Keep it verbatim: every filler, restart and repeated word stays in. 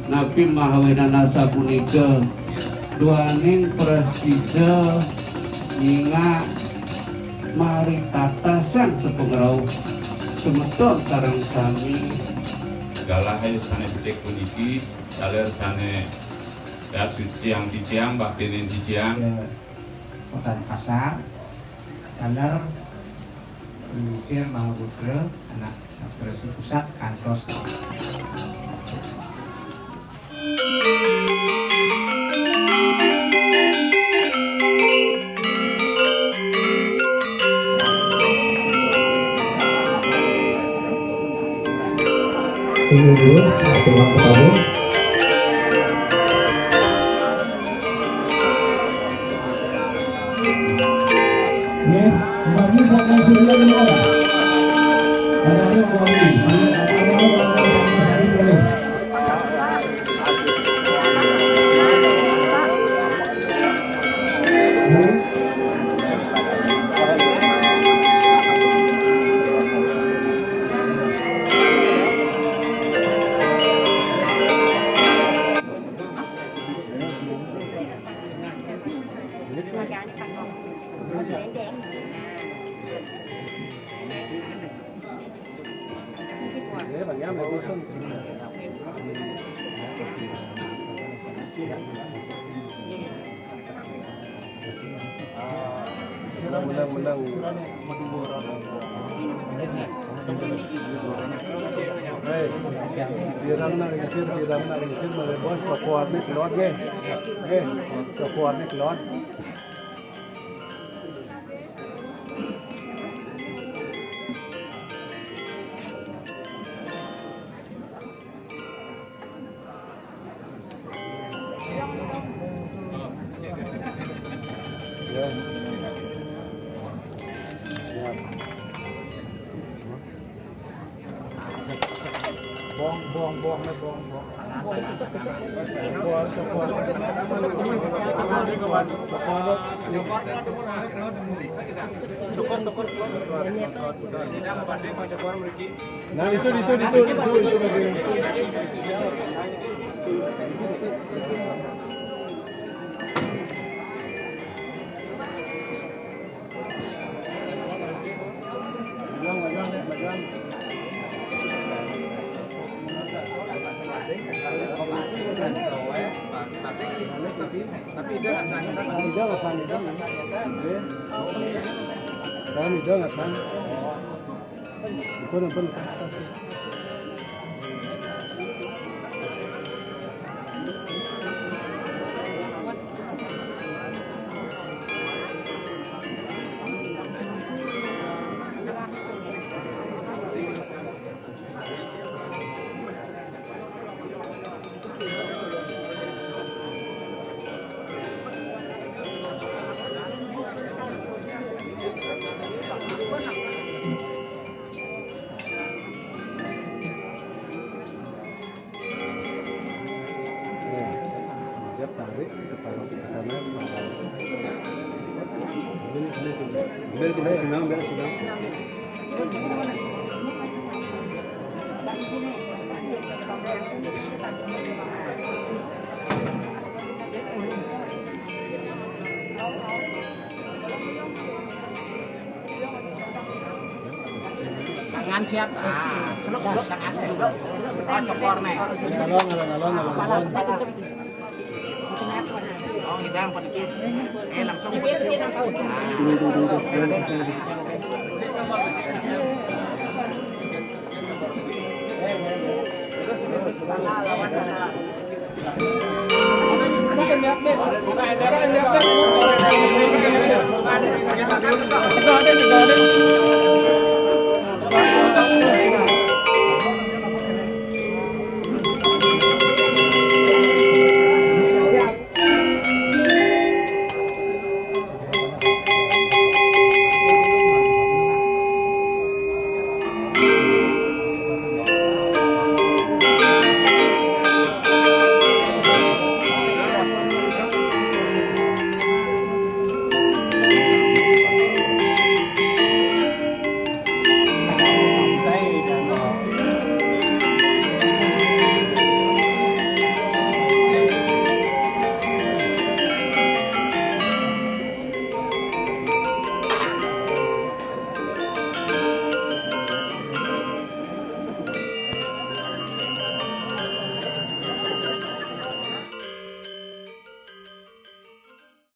Napi mahawenana sapunika, duaning prasida nyingak maritata sang sapangrauh semeton sareng sami. Galah sane becik puniki, taler sane dasuciang titiang, baktinin titiang. Ya, Kota Makassar, taler Menyisir Mahaputra, sanak sapersi pusat kantos. Pengurus, satu orang ketamu. Nggih, Mbak Yu, sampeyan sing liya nggih, Mbak? Ada yang mau lagi? Ada yang mau lagi? Menang, menang, menang. Hei, pirang nak ringsir, pirang nak ringsir, malebos, cokoanne kelod, nggih. Nggih, cokoanne kelod. Ya. Ya. Bong, bong, bong, bong, bong. Nah, itu, itu, itu, itu, itu, itu. Mari, kita taruh ke sana. Ambil, ambil, ambil, ambil, sini, ambil, sini. Tangan siap. Ah, seluk, seluk tangannya. Oh, cokor nih. Alon, alon, alon, alon, alon. Oh, ngidang, Pak Diki. Eh, langsung, Pak Diki. Ah. Dulu, dulu, dulu, dulu.